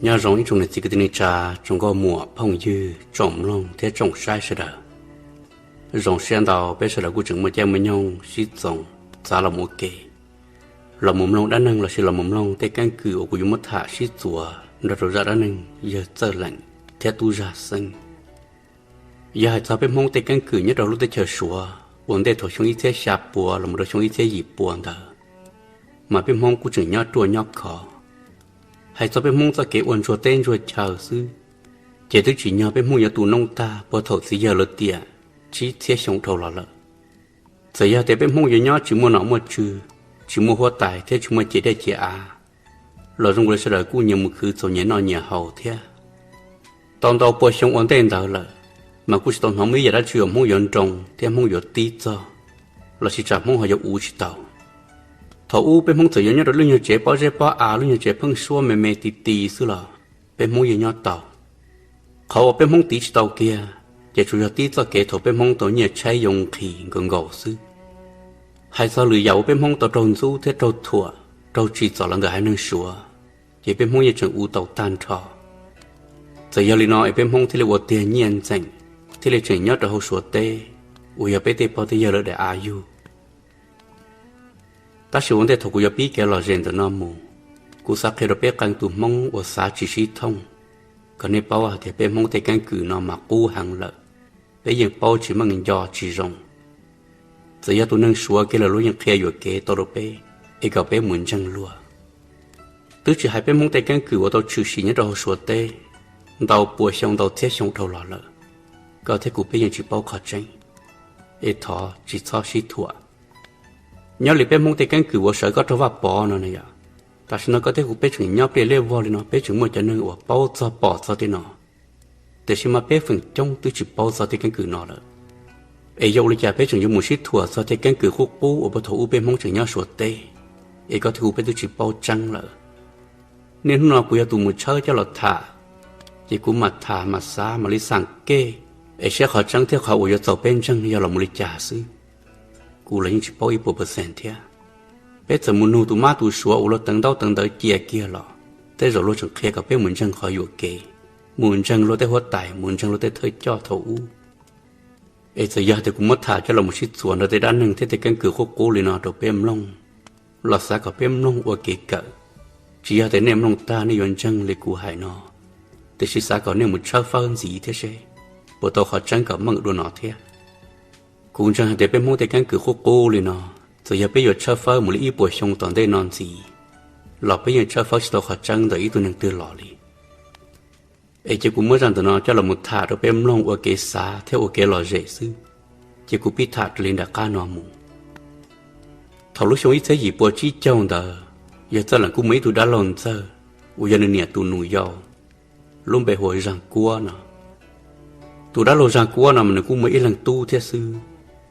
Nyob zoo ib tsoom niam txiv kwv tij neej tsa, tsoom nkauj muam phooj ywg, tsoom mloog thiab tsoom saib sawv daws. Zoo siab ntau peb sawv daws kuj tseem muaj caij muaj nyoog sib txoos txav los ua ke, los mus mloog dab neeg lossis los mus mloog tej keeb kwm uas kuv yuav muab tham sib txuas nrog rau zaj dab neeg yawg Txawj Leem thiab tub Zaj Xeeb. Yog hais txog peb Hmoob tej keeb kwm nyob rau lub teb chaws Suav ua ntej thaum xyoo ib txhiab xya puas los mus rau xyoo ib txhiab yim puas ntawd, mas peb Hmoob kuj tseem nyob ruaj nyob khov. Hais txog peb Hmoob txoj kev ua ntsuag teb ntsuag chaw xwb, ces twb tsim nyog peb Hmoob yuav tu noob tag puag thaum txiv yawg lawv tiam tsib txhiab xyoo dhau los lawm. Txawm yog tias peb Hmoob yuav nyob tsis muaj nom muaj tswv, tsis muaj huab tais thiab tsis muaj ciam dej ciam av, los zoo li sawv daws kuj nyias mus khwv txaus nyias noj nyias haus thiab. Tau ntau pua xyoo ua ntej ntawd lawm, mas kuj tsis tau hnov muaj ib yam dab tsi uas Hmoob yuav nroo thiab Hmoob yuav tib txog, lossis tsam Hmoob ho yuav uv tsis tau. Thaum ub peb Hmoob txawm yuav nyob rau lub nyuag tsev pob zeb pob av, lub nyuag tsev pheeb suab me me ti ti xwb los peb Hmoob yeej nyob tau. Qhov uas peb Hmoob tiv tsis tau kiag, ces tsuas yog tib txoj kev thaum peb Hmoob tau nyiaj tshaib yoo nqhis nkaus nkaus xwb. Hais txog lwm yam uas peb Hmoob tau raug ntxub thiab raug thuam, raug tsim txom los ntawm haiv neeg Suav, ces peb Hmoob yeej tseem uv tau tag nrho. Txawm yog li no es peb Hmoob thiaj li ua tiag nyiaj ntxeem, thiaj li tseem nyob rau hauv Suav teb, uas yog peb tej pog tej yawg lawv daim av yug. Tab sis ua ntej thaum kuv yuav pib kev lom zem ntawm no mus, kuv xav qhia rau peb qee tus Hmoob uas xav tsis sib thooj, kom nej paub hais tias peb Hmoob tej keeb kwm no mas qub heev lawm, peb yeej paub tsis meej nco tsis zoo. Txawm yog tus neeg Suav kiag los luag yeej qhia yuam kev tau rau peb, es kom peb mus ntseeg luag. Twb tsis hais peb Hmoob tej keeb kwm uas tau tshwm sim nyob rau hauv Suav teb ntau pua xyoo ntau txhiab xyoo dhau los lawm, koj thiab kuv peb yeej tsis paub qhov tseeb, es thov tsis txhob sib thuam. Nyob li peb Hmoob tej keeb kwm uas sawv koj rau Vaj Pov no na yom, tam sim no koj thiab kuv peb tseem nyob pliaj liaj vog li no, peb tseem muaj cov neeg uas paub txog pom txog tej no, tiam sis mas peb feem coob twb tsis paub txog tej keeb kwm no lawm. Es yog ua li cas peb tseem yuav mus sib thuam txog tej keeb kwm qub qub uas puag thaum ub peb Hmoob tseem nyob Suav teb, es koj thiab kuv peb twb tsis paub tseeb lawm? Niaj hnub no kuv yog tus mus tshawb coj los tham, ces kuv mam tham mam xav mam li xam kej, es saib qhov tseeb thiab qhov uas yuav txaus peb ntseeg yog los mus li cas xwb. Kuv los yeej tsis paub ib puas percent thiab. Peb txawm mus nug tus mab tus suav uas luag teev ntaub teev ntawv cia kiag los tej zaum luag tseem qhia kom peb mus ntseeg qhov yuam kev, mus ntseeg luag tej huab tais, mus ntseeg luag tej thawj coj thaum ub. Es txawm yog tias kuv muab tham coj los mus sib txuas nrog tej dab neeg thiab tej keeb kwm qub qub li no rau peb mloog, los xav kom peb mloog ua kev kawm. Tsis yog tias nej mloog tag nej yuav ntseeg li kuv hais no, tiam sis xav kom nej mus tshawb fawb ntxiv thiab seb puas tau qhov tseeb kom meej dua no thiab. Kuv ntseeg hais tias peb Hmoob tej keeb kwm qub qub li no, txawm yog peb yuav tshawb fawb mus li ib puas xyoo tom ntej no ntxiv, los peb yeej tshawb fawb tsis tau qhov tseeb ntawm ib tug neeg twg los li. Es ces kuv muab zaj ntawm no coj los mus tham rau peb mloog ua kev xav thiab ua kev lom zem xwb. Ces kuv pib tham raws li nram qab no mus. Thaum lub xyoo ib txhiab yim pua tsib caug ntawd, yawg Txawj Leem kuj muaj ib tug dab laug ntxawg uas yog nws niam tus nus yau, lub npe hu ua Zag Kuab no. Tus dab laug Zag Kuab no mas nws kuj muaj ib leeg tub thiab xwb,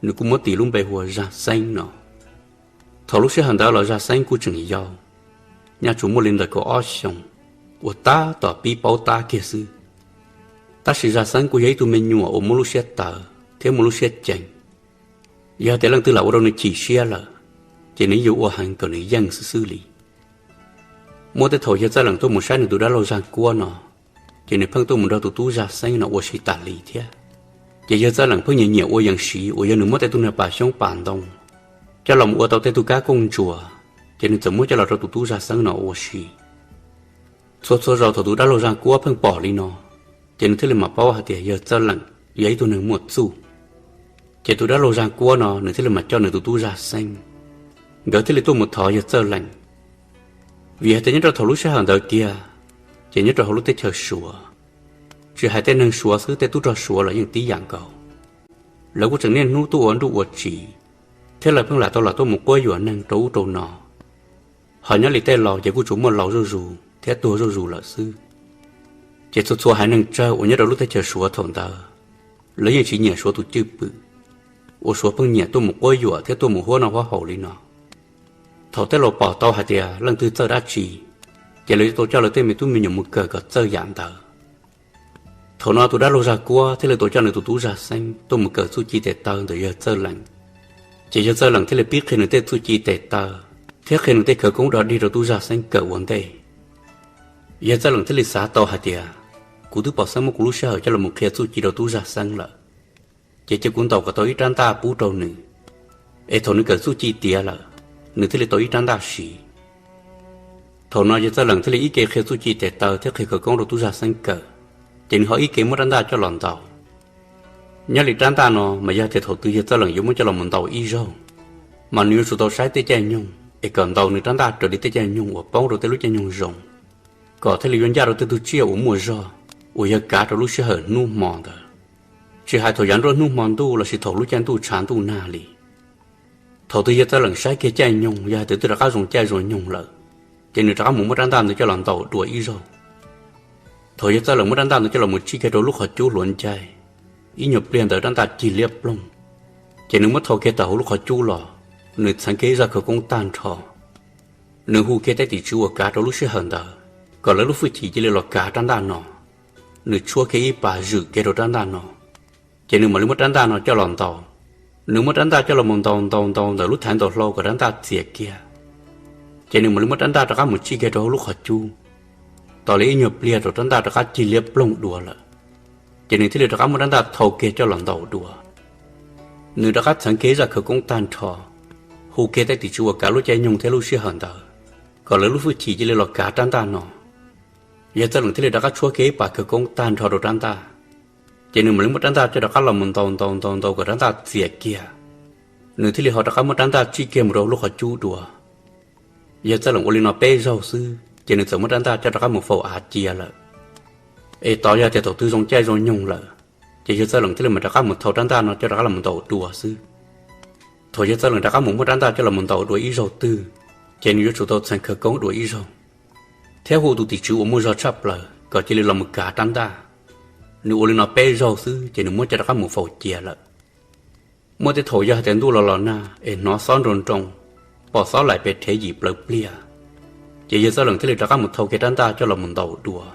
nws kuj muab tis lub npe hu ua Zag Xeeb no. Thaum lub sij hawm ntawd los Zag Xeeb kuj tseem yau, nyaj tsuas muaj li ntawm kaum ob xyoos, uas tab tom pib paub tab kiag xwb. Tab sis Zag Xeeb kuj yog ib tug me nyuam uas muaj lub siab tawv thiab muaj lub siab ceev. Yog tias leej twg lam ua rau nws chim siab lawm, ces nws yuav ua heev kom nws yeej xwb xwb li. Muaj tej thaum yawg Txawj Leem tuaj mus saib nws tus dab laug Zag Kuab no, ces nws pheej tuaj mus nrog tus tub Zag Xeeb no ua si tas li thiab. Ces yawg Txawj Leem pheej nyiam nyiam ua yees siv uas yog nws muab tej tug niag pas xyoob pas ntoo coj los mus ua tau tej tug kab kooj ntsuas, ces nws txawm muab coj los rau tus tub Zag Xeeb no ua si. Txhua txhua zaus thaum tus dab laug Zag Kuab pheej pom li no, ces nws thiaj li mam paub hais tias yawg Txawj Leem yog ib tug neeg muaj txuj. Ces tus dab laug Zag Kuab no nws thiaj li mam coj nws tus tub Zag Xeeb, nkawd thiaj li tuaj mus thov yawg Txawj Leem. Vim hais tias nyob rau thaum lub sij hawm ntawd kiag, ces nyob rau hauv lub teb chaws Suav, tsis hais tej neeg Suav xwb, tej tub rog Suav los yeej tib yam nkaus. Lawv kuj tseem niaj hnub tuaj ua nruj ua tsiv, thiab lawv pheej lam tau lam tuaj mus quab yuam neeg rau ub rau no. Ho nyob li tej laus ces kuj tsuas muaj laus zuj zus thiab tuag zuj zus lawm xwb. Ces txhua txhua haiv neeg tsawg uas nyob rau lub teb chaws Suav thaum ntawd, lawv yeej tsis nyiam Suav tus cwj pwm, uas Suav pheej nyiam tuaj mus quab yuam thiab tuaj mus huab noj huab haus li no. Thaum tej laus pom tau hais tias leej twg txawj dab tsi, ces lawv yuav tau coj lawv tej me tub me nyuam mus kawm kom txawj yam ntawd. Thaum no tus dab laug Zag Kuab thiaj li tau coj nws tus tub Zag Xeeb tuaj mus kawm txuj ci tes taw ntawm yawg Txawj Leem. Ces yawg Txawj Leem thiaj li pib qhia nws tej txuj ci tes taw, thiab qhia nws tej khawv koob dog dig rau tub Zag Xeeb kawm ua ntej. Yawg Txawj Leem thiaj li xav tau hais tias, kuv twb pom xeeb muab kuv lub sij hawm coj los mus qhia txuj ci rau tub zag xeeb lawm, ces cia kuv ntaus kom tau ib rab ntaj pub rau nws, es thaum nws kawm txuj ci tiav lawm, nws thiaj li tau ib rab ntaj siv. Thaum no yawg Txawj Leem thiaj li ib ke qhia txuj ci tes taw thiab qhia khawv koob rau tub zag xeeb kawm, ces nws ho ib ke muab rab ntaj coj los ntaus. Nyob li rab ntaj no mas yog tias thaum twg yawg Txawj Leem yuav muab coj los mus ntaus ib zaug, mas nws yuav tsum tau saib tej caij nyoog es kom ntaus nws rab ntaj raws li tej caij nyoog uas paub rau tej lub caij nyoog zoo, kom thiaj li yuav ncaj rau tej tug tsiaj uas muaj zog uas yog kav rau lub sij hawm hnub hmo ntawd, tsis hais thaum yav nruab hnub hmo ntuj lossis thaum lub caij ntuj tshav ntuj nag li. Thaum twg yawg Txawj Leem saib kiag caij nyoog yog hais tias twb rov qab zoo caij zoo nyoog lawm, ces nws rov qab mus muab rab ntaj ntawd coj los ntaus dua ib zaug. Thaum yawg Txawj Leem muab rab ntaj ntawd coj los mus tsij kiag rau lub qhov cub hluav ncaig, ib nyuag pliag ntawd rab ntaj cig liab ploog, ces nws muab thau kiag tawm hauv lub qhov cub los, nws txheev kiag ib zaj khawv koob tag nrho. Nws hu kiag tej tim tswv uas kav rau lub sij hawm ntawd kom lawv lub hwj chim cia li los kav rab ntaj no. Nws tshuab kiag ib pas zwm kiag rau rab ntaj no, ces nws mam li muab rab ntaj no coj los ntaus. Nws muab rab ntaj coj los mus ntaus ntaus ntaus ntawm lub thaiv ntaus hlau kom rab ntaj txias kiag, ces nws mam li muab rab ntaj rov qab mus tsij kiag rau hauv lub qhov cub. Tos li ib nyuag pliag rau rab ntaj rov qab cig liab ploog dua lawm, ces nws thiaj li rov qab muab rab ntaj thau kiag coj los ntaus dua. Nws rov qab txheev kiag ib zaj khawv koob tag nrho, hu kiag tej tim tswv uas kav lub caij nyoog thiab lub sij hawm ntawd kom lawv lub hwj chim cia li los kav rab ntaj no. Yawg Txawj Leem thiaj li rov qab tshuab kiag ib pas khawv koob tag nrho rau rab ntaj, ces nws mam li muab rab ntaj coj rov qab los mus ntaus ntaus ntaus ntaus kom rab ntaj txias kiag. Nws thiaj li ho rov qab muab rab ntaj tsij kiag mus rau lub qhov cub dua. Yawg Txawj Leem ua li no peb zaug xwb ces nws txawm muab rab ntaj coj rov qab mus faus av cia lawm. Es tos yog tias thaum twg zoo caij zoo nyoog lawm, ces yawg Txawj Leem thiaj li mam rov qab mus thau rab ntaj no coj rov qab los ntaus dua xwb. Thaum yawg Txawj Leem rov qab mus muab rab ntaj coj los ntaus dua ib zaug twg, ces nws yuav tsum tau txheev khawv koob dua ib zaug, thiab hu tus tim tswv uas muaj zog tshaj plaws kom cia li los mus kav rab ntaj. Nws ua li no peb zaug xwb ces nws muab coj rov qab mus faus cia lawm. Muaj tej thaum yog hais tias ntuj los los nag es hnov xob nroo nroo, pom xob laim pes rhev yim plaws pliag, ces yawg Txawj Leem thiaj li rov qab mus thau kiag rab ntaj coj los mus ntaus dua.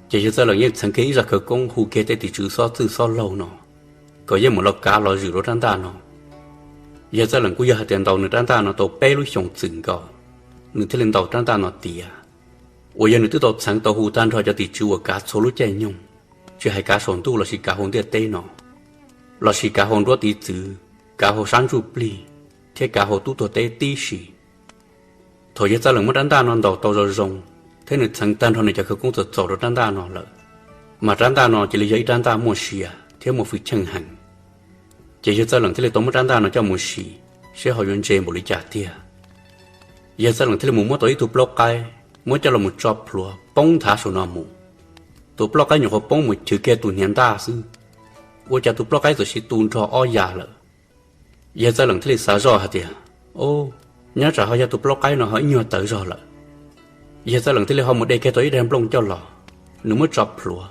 Ces yawg Txawj Leem yeej txheev kiag ib zaj khawv koob hu kiag tej tim tswv xob txwj xob laug no kom yeej mus los kav los zwm rau rab ntaj no. Yawg Txawj Leem kuj yog hais tias ntaus nws rab ntaj no tau peb lub xyoos txwm nkaus, nws thiaj li ntaus rab ntaj no tiav, uas yog nws twb tau txheev tau hu tag nrho cov tim tswv uas kav txhua lub caij nyoog, tsis hais kav saum ntuj lossis kav hauv ntiaj teb no, lossis kav hauv nruab tiv txwv, kav hauv sab ntsuj plig, thiab kav hauv tub tuag teb tib si. Thaum yawg Txawj Leem muab rab ntaj no ntaus tau zoo zoo, thiab nws txheev tag nrho nws cov khawv koob txaus txaus rau rab ntaj no lawm, mas rab ntaj no cia li yog ib rab ntaj muaj sia thiab muaj hwj chim heev. Ces yawg Txawj Leem thiaj li tau muab rab ntaj no coj mus sim, seb ho yuav ntse npaum li cas tiag. Yawg Txawj Leem thiaj li mus muab tau ib tug plaub qaib, muab coj los mus tso plhuav poob nthav saum no mus. Tus plaub qaib nyuam qhuav poob mus chwv kiag tus hniav ntaj xwb, ua cas tus plaub qaib txawm sis tu nrho ob ya lawm. Yawg Txawj Leem thiaj li xav zoj hais tias, o, nyob tsam ho yog tus plaub qaib no ho ib nyuag tawv zog lawm. Yawg Txawj Leem thiaj li ho mus de kiag tau ib daim nplooj coj los, nws muab tso plhuav,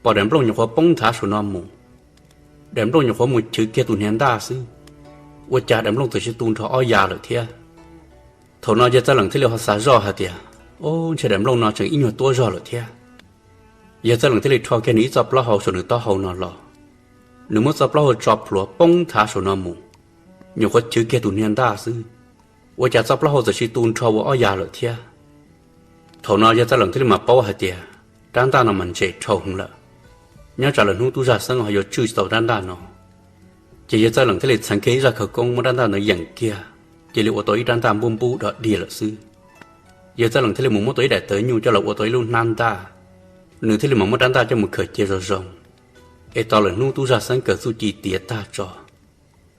pom daim nplooj nyuam qhuav poob nthav saum no mus. Daim nplooj nyuam qhuav mus chwv kiag tus hniav ntaj xwb, ua cas daim nplooj txawm sis tu nrho ob ya lawm thiab. Thaum no yawg Txawj Leem thiaj li ho xav zoj hais tias, o, ntshe daim nplooj no tseem ib nyuag tuab zog lawm thiab. Yawg Txawj Leem thiaj li rho kiag nws ib txoj plaub hau saum nws taub hau no los, nws muab txoj plaub hau tso plhuav poob nthav saum no mus, nyuam qhuav chwv kiag tus hniav ntaj xwb, ua cas txoj plaub hau txawm sis tu nrho ua ob ya lawm thiab. Thaum no yawg Txawj Leem thiaj li mam paub hais tias, rab ntaj no mas ntse dhau heev lawm, nyob tsam lawm hnub tub zag xeeb ho yuav tswj tsis tau rab ntaj no. Ces yawg Txawj Leem thiaj li txheev kiag ib zaj khawv koob muab rab ntaj ntawd yeem kiag, cia li ua tau ib rab ntaj npub npub dog dig lawm xwb. Yawg Txawj Leem thiaj li mus muab tau ib daim tawv nyuj coj los ua tau ib lub hnab ntaj, nws thiaj li mam muab rab ntaj coj mus khaws cia zoo zoo. Es tos lawm hnub tub zag xeeb kawm txuj ci tiav tag tso,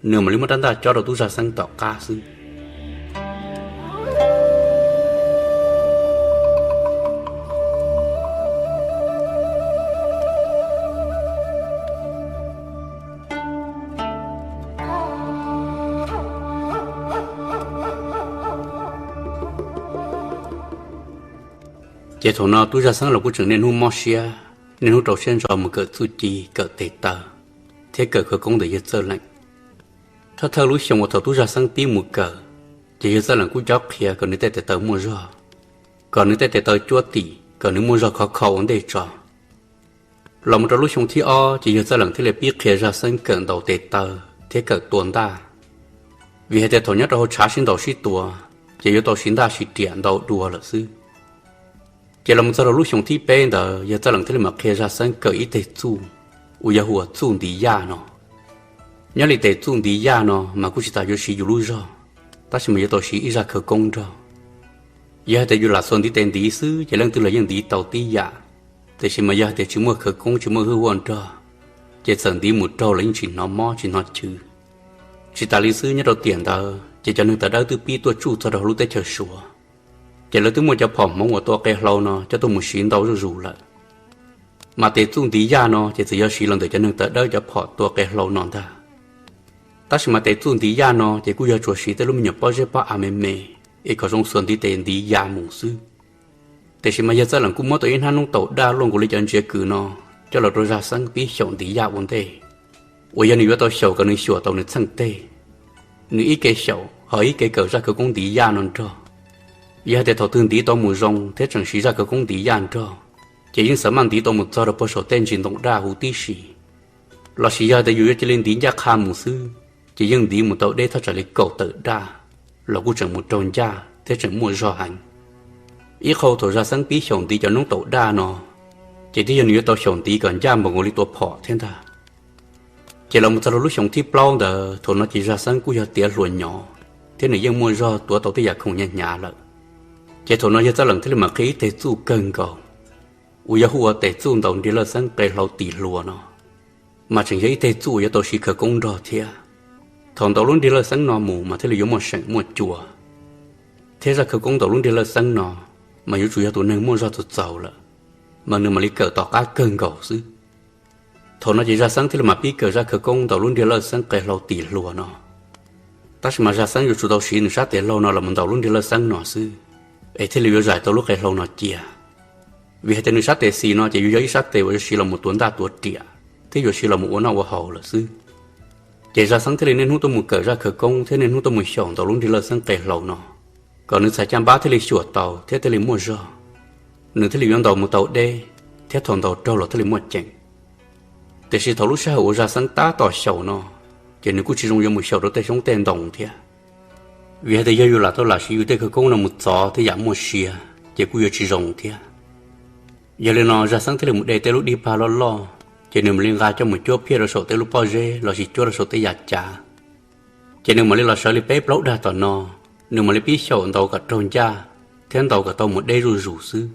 nws mam li muab rab ntaj cob rau tub zag xeeb tom qab xwb. Ces thaum no tub zag xeeb los kuj tseem niaj hnub mob siab, niaj hnub rau siab ntso mus kawm txuj ci, kawm tes taw, thiab kawm khawv koob ntawm yawg Txawj Leem. Thawj thawj lub xyoo uas thaum tub zag xeeb pib mus kawm, ces yawg Txawj Leem kuj cob qhia kom nws tej tes taw muaj zog, kom nws tej tes taw cuab tim, kom nws muaj zog khov kho ua ntej tso. Los mus rau lub xyoo thib ob ces yawg Txawj Leem thiaj li pib qhia zag xeeb kawm ntaus tes taw thiab kawm tua ntaj, vim hais tias thaum nyob rau hauv tshav sib ntaus sib tua, ces yuav tau siv ntaj siv riam ntau dua lawm xwb. Ces los mus txog rau lub xyoo thib peb ntawd yawg Txawj Leem thiaj li mam qhia Zaj Xeeb kawm ib teg txuj uas yog hu ua txuj ntiv yaj no. Nyob li tes txuj ntiv yaj no mas kuj tsis tas yuav siv yus lub zog, tab sis mas yuav tau siv ib zaj khawv koob nrog. Yog hais tias yus lam txhuas ntiv tes ntiv xwb ces leej twg los yeej ntiv tau tib yam, tiam sis mas yog hais tias tsis muaj khawv koob tsis muaj hwj huaj nrog, ces txawm ntiv mus raug los yeej tsis hnov mob tsis hnov chwv. Tsis tas li xwb, nyob rau tiam ntawd ces cov neeg tawv dawb twb pib tuaj tsuj txog rau hauv lub teb chaws Suav, ces lawv twb muaj cov phom hmoov uas tua qe hlau no coj tuaj mus siv ntau zuj zus lawm. Mas tes txuj ntiv yaj no ces txawm yog siv los ntawm cov neeg tawv dawb cov phom tua qe hlau no ntag. Tab sis mas tes txuj ntiv yaj no ces kuj yog tsuas siv tej lub me nyuam pob zeb pob av me me, es kom zoo xuas ntiv tes ntiv ya mus xwb. Tiam sis mas yawg Txawj Leem kuj muab tau ib hnab noob taum daj luaj nkaus li cov ntsiav kws no coj los rau Zaj Xeeb pib xyaum ntiv yaj ua ntej, uas yog nws yuav tau xyaum kom nws xyuam tau nws txheej teg. Nws ib ke xyaum ho ib ke kawm zaj khawv koob ntiv yaj no nrog. Yog hais tias thaum twg ntiv tau mus zoo thiab tseem siv zaj khawv koob ntiv yaj nrog, ces yeej xav maj ntiv tau mus txog rau puag saum tej ntsis ntoo daj huv tib si. Lossis yog hais tias yus yuav cia li ntiv ncaj qha mus xwb, ces yeej ntiv mus tau deb thaj tsam li kaum tawm daj los kuj tseem mus raug ncaj thiab tseem muaj zog heev. Ib qho thaum Zaj Xeeb pib xyaum ntiv cov noob taum daj no, ces twb yog nws yuav tau xyaum ntiv kom ncaj npaum nkaus li tua phom thiab ntag. Ces los mus txog rau lub xyoo thib plaub ntawd, thaum no ces Zaj Xeeb kuj yog tiav hluas nyob thiab nws yeej muaj zog tuav tau tej yam khoom hnyav hnyav lawm. Ces thaum no yawg Txawj Leem thiaj li mam qhia ib teg txuj kawg nkaus uas yog hu ua tes txuj ntaus nrig lawj xeeb qe hlau tis hluas no, mas tseem yog ib teg txuj uas yuav tau siv khawv koob nrog thiab. Thaum ntaus lub nrig lawj xeeb no mus mas thiaj li yuav muaj seem muaj cua, thiab zaj khawv koob ntaus lub nrig lawj xeeb no mas yuav tsum yog tus neeg muaj zog txaus txaus lawm, mas nws mam li kawm tom qab kawg nkaus xwb. Thaum no ces Zaj Xeeb thiaj li mam pib kawm zaj khawv koob ntaus lub nrig lawj xeeb qe hlau tis hluas no. Tab sis mas Zaj Xeeb yuav tsum tau siv nws sab tes hlau no los mus ntaus lub nrig lawj xeeb no xwb, es thiaj li yuav zais tau lub qe hlau no cia. Vim hais tias nws sab tes xis no ces yuav yog ib sab tes uas yuav siv los mus tuav ntaj tuav riam thiab yuav siv los mus ua noj ua haus lawm xwb. Ces Zaj Xeeb thiaj li niaj hnub tuaj mus kawm zaj khawv koob thiab niaj hnub tuaj mus xyaum ntaus lub nrig lawj xeeb qe hlau no, kom nws txhais caj npab thiaj li xyuam tau thiab thiaj li muaj zog, nws thiaj li yuav ntaus mus tau deb, thiab thaum ntaus raug los thiaj li muaj ceem. Tiam sis thaum lub sij hawm uas Zaj Xeeb tab tom xyaum no, ces nws kuj tsis zoo yuav mus xyaum rau tej xyoob tej ntoo thiab. Vim hais tias yog yus lam tau lam siv yus tej khawv koob no mus txov tej yam muaj sia, ces kuj yuav tsis zoo thiab. Yog li no Zaj Xeeb thiaj li mus de tej lub dig pag loj loj, ces nws mam li nqa coj mus cuab phiaj rau saum tej lub pob zeb lossis cuab rau saum tej yam cav. Ces nws mam li los sawv li peb plaub dag tom no, nws mam li pib xyaum ntaus kom raug ncaj thiab ntaus kom tau mus deb zuj zus xwb.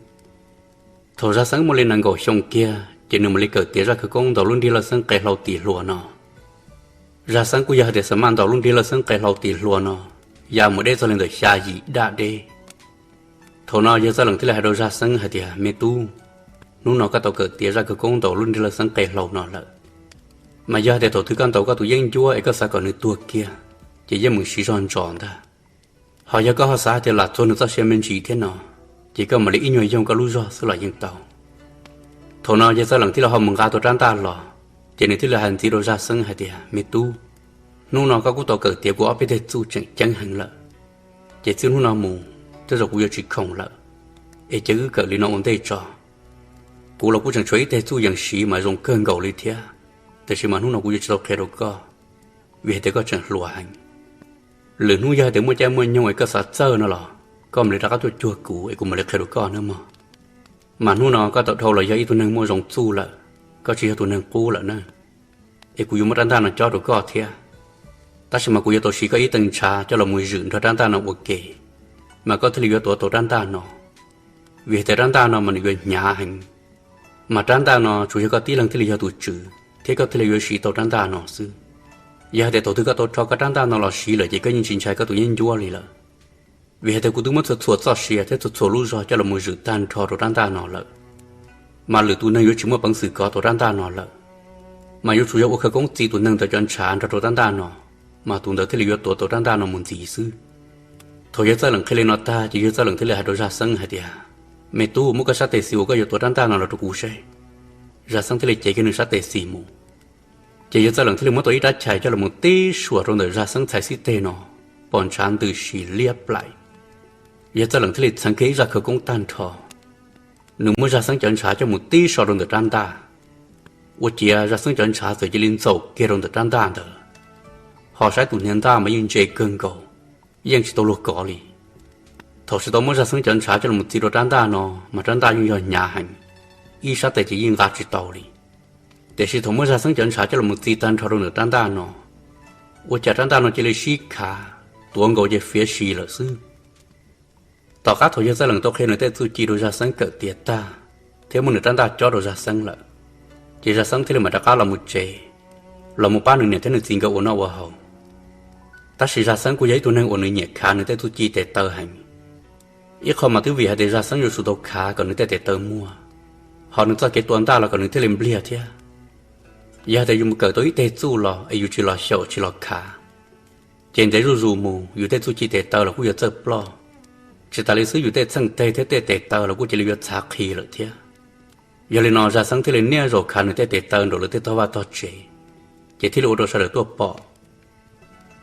Thaum Zaj Xeeb muaj li nees nkaum xyoo kiag ces nws mam li kawm tiav zaj khawv koob ntaus lub nrig lawj xeeb qe hlau tis hluas no. Zaj Xeeb kuj yog hais tias xav maj ntaus lub nrig lawj xeeb qe hlau tis hluas no ya mus deb txog li ntawm xya yim daj deb. Thaum no yawg Txawj Leem thiaj li hais rau Zaj Xeeb hais tias, Me tub, hnub no koj tau kawm tiav zaj khawv koob ntaus lub nrig lawj xeeb qe hlau no lawm, mas yog hais tias thaum twg koj ntaus koj tus yeeb ncuab es koj xav kom nws tuag kiag, ces yeej meem siv zog ntsos ntag. Ho yog koj ho xav hais tias lam txuag nws txoj sia me ntsis thiab no, ces koj mam li ib nyuag yoog koj lub zog xwb los yeej tau. Thaum no yawg Txawj Leem thiaj li ho mus nqa tus rab ntaj los, ces nws thiaj li hais ntxiv rau Zaj Xeeb hais tias, Me tub, hnub no koj kuj tau kawm tiav kuv ob peb teg txuj tseem ceeb heev lawm, ces txij hnub no mus tej zaum kuv yuav tsis khoom lawm, es cia wb kawm li no ua ntej tso. Kuv los kuj tseem tshuav ib teg txuj yees siv mas zoo kawg nkaus li thiab, tiam sis mas hnub no kuv yuav tsis tau qhia rau koj, vim hais tias koj tseem hluas heev. Lwm hnub yog hais tias muaj caij muaj nyoog es koj xav txawj no los koj mam li rov qab tuaj cuag kuv es kuv mam li qhia rau koj nawb mog. Mas hnub no koj tau dhau los yog ib tug neeg muaj zoo txuj lawm, koj tsis yog tus neeg qub lawm na, es kuv yuav muab rab ntaj no cob rau koj thiab. Tab sis mas kuv yuav tau siv koj ib tee ntshav coj los mus zwm nrog rab ntaj no ua ke, mas koj thiaj li yuav tuav tau rab ntaj no. Vim hais tias rab ntaj no mas nws yuav hnyav heev, mas rab ntaj no tsuas yog koj tib leeg thiaj li yog tus tswv thiab koj thiaj li yuav siv tau rab ntaj no xwb. Yog hais tias thaum twg koj tau rho koj rab ntaj no los siv lawm ces koj yeej tsis ntshai koj tus yeeb ncuab li lawm. Vim hais tias kuv twb muab txhua txhua txoj sia thiab txhua txhua lub zog coj los mus zwm tag nrho rau rab ntaj no lawm, mas lwm tus neeg yuav tsis muaj peev xwm kov tau rab ntaj no lawm. Mas yuav tsum yog ua khawv koob txi tus neeg ntawd cov ntshav nrog rau rab ntaj no, mas tus ntawd thiaj li yuav tuav tau rab ntaj no mus ntxiv xwb. Thaum yawg Txawj Leem qhia li no tag ces yawg Txawj Leem thiaj li hais rau Zaj Xeeb hais tias, Me tub, muab koj sab tes xis uas koj yuav tuav rab ntaj no los rau kuv seb. Zaj Xeeb thiaj li cev kiag nws sab tes xis mus, ces yawg Txawj Leem thiaj li muab tau ib rab chais coj los mus tib suas rau ntawm Zaj Xeeb txhais xib teg no, pom ntshav ntws si liab plaim. Yawg Txawj Leem thiaj li txheev kiag ib zaj khawv koob tag nrho, nws muab Zaj Xeeb cov ntshav coj mus tib so rau ntawm rab ntaj. Ua ciav Zaj Xeeb cov ntshav txawm cia li ntxaum kiag rau ntawm rab ntaj ntawd, ho saib tus hniav ntaj mas yeej ntse kawg nkaus, yeej tsis tau luag kov li. Thaum tsis tau muab Zaj Xeeb cov ntshav coj los txi rau rab ntaj no mas rab ntaj yeej yog hnyav heev, ib sab tes ces yeej nqa tsis tau li. Tiam sis thaum muab Zaj Xeeb cov ntshav coj los txi tag nrho rau ntawm rab ntaj no, ua cas rab ntaj no cia li sib khav, tuav nkaus ces fiav si lawm xwb. Tom qab thaum yawg Txawj Lees tau qhia nws tej txuj ci rau Zaj Xeeb kawm tiav tag, thiab muab nws rab ntaj cob rau Zaj Xeeb lawm, ces Zaj Xeeb thiaj li mam rov qab los mus tsev, los mus pab nws niam thiab nws txiv nkawd ua noj ua haus. Tab sis Zaj Xeeb kuj yog ib tug neeg uas nws nyiam khav nws tej txuj ci tes taw heev. Ib qho mas twb vim hais tias Zaj Xeeb yuav tsum tau khav kom nws tej tes taw muag, ho nws txoj kev tua ntaj los kom nws thiaj li npliag thiab. Yog hais tias yus mus kawm tau ib teg txuj los es yus tsis los xyaum tsis los khav, ces ntev zuj zus mus yus tej txuj ci tes taw los kuj yuav txawj ploj. Tsis tas li xwb, yus tej txheej teg thiab tej tes taw los kuj cia li yuav txhav qhi lawm thiab. Yog li no Zaj Xeeb thiaj li niaj zaus khav nws tej tes taw nraum lawv tej tog vaj tog tsev, ces thiaj li ua rau sawv daws tuaj pom.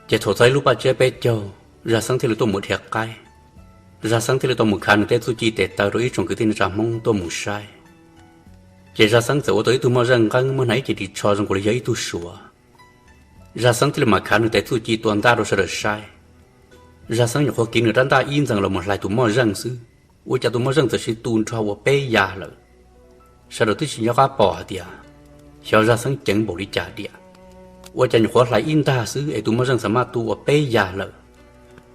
Ces thaum txog ib lub paj tsiab peb caug, Zaj Xeeb thiaj li tuaj mus dhia qaib. Zaj Xeeb thiaj li tau mus khav nws tej txuj ci tes taw rau ib tsoom kwv tij neej tsa Hmoob tuaj mus saib. Ces Zaj Xeeb txawm ua tau ib tug moj zeej nqeeb muab hnav ib ce ris tsho zoo nkaus li yog ib tug Suav. Zaj Xeeb thiaj li mam khav nws tej txuj ci tua ntaj rau sawv daws saib. Zaj Xeeb nyuam qhuav kiv nws rab ntaj ib ntxees los mus hlais tus moj zeej xwb, ua cas tus moj zeej txawm sib tu nrho ua peb ya lawm. Sawv daws twb tsis nco qab pom hais tias xyov Zaj Xeeb ceev npaum li cas diam, ua cas nyuam qhuav hlais ib ntag xwb es tus moj zeej xav maj tu ua peb ya lawm.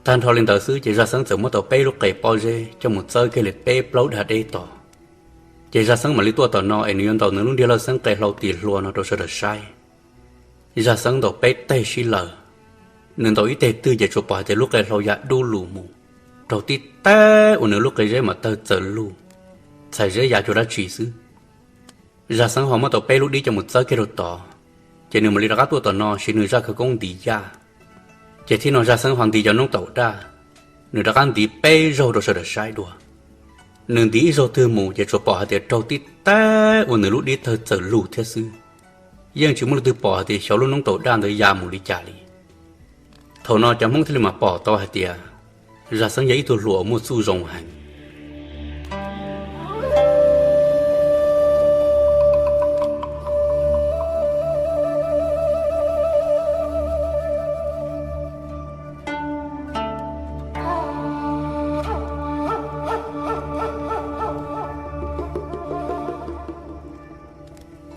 Tag nrho li ntawd xwb ces Zaj Xeeb txawm muab tau peb lub qe pob zeb coj mus txawb kiag li peb plaub dag deb tos. Ces Zaj Xeeb mam li tuaj tom no es nws yuav ntaus nws lub ntiag laj xeeb qe hlau tis hlua no rau sawv daws saib. Zaj Xeeb ntaus peb teg sib laws, nws ntaus ib teg twg ces tsuas pom hais tias lub qe hlau ya dub lug mus, raug tib teg uas nws lub qe zeb mas tawg txawm lug, txhais zeb ya cuag dab tsi xwb. Zaj Xeeb ho muab tau peb lub dib coj mus txawb kiag rau tod, ces nws mam li rov qab tuaj tom no siv nws zaj khawv koob ntiv yaj. Ces thib no Zaj Xeeb ho ntiv cov noob taum daj, nws rov qab ntiv peb zaug rau sawv daws saib dua. Nws ntiv ib zaug twg mus ces tsuas pom hais tias raug tib teg uas nws lub dib tawg txawm lug thiab xwb, yeej tsis muaj leej twg pom hais tias xyov lub noob taum daj ntawd ya mus li cas li. Thaum no cov Hmoob thiaj li mam pom tau hais tias Zaj Xeeb yog ib tug hluas muaj txuj zoo heev.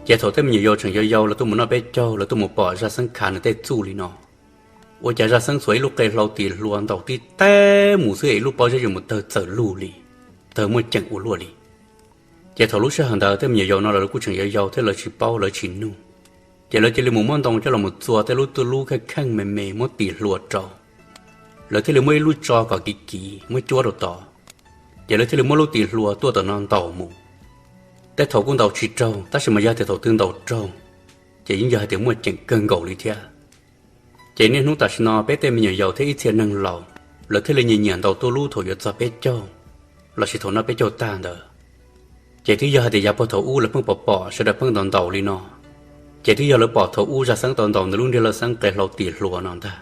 Ces thaum tej me nyuam yaus tseem yau yau lawv tuaj mus noj peb caug, lawv tuaj mus pom Zaj Xeeb khav nws tej txuj li no, ua cas Zaj Xeeb txhuav ib lub qe hlau tis hlua ntaus tib teg mus xwb es ib lub pob zeb yuav mus tawg txawm lug li, tawg muaj ceem ua luaj li. Ces thaum lub sij hawm ntawd tej me nyuam yaus no lawv kuj tseem yau yau thiab lawv tsis paub lawv tsis nug, ces lawv cia li mus muab ntoo coj los mus txua tej lub tuj lub kheej kheej me me muab tis hlua rau. Lawv thiaj li muab ib lub tso kom kiv kiv muab cuab rau tod, ces lawv thiaj li muab lub tis hlua tuaj tom no ntaus mus. Tej thaum kuj ntaus tsis raug, tab sis mas yog tias thaum twg ntaus raug, ces yeej yog hais tias muaj ceem kawg nkaus li thiab. Ces niaj hnub tam sim no peb tej me nyuam yaus thiab ib txhia neeg laus, lawv thiaj li nyiam nyiam ntaus tuj lub thaum yuav txog peb caug, lossis thaum noj peb caug tag ntawd. Ces twb yog hais tias yav puag thaum ub lawv pheej pom pom sawv daws pheej ntaus ntaus li no, ces twb yog lawv pom thaum ub Zaj Xeeb tau ntaus nws lub ntiag laj xeeb qe hlau tis hlua no ntag.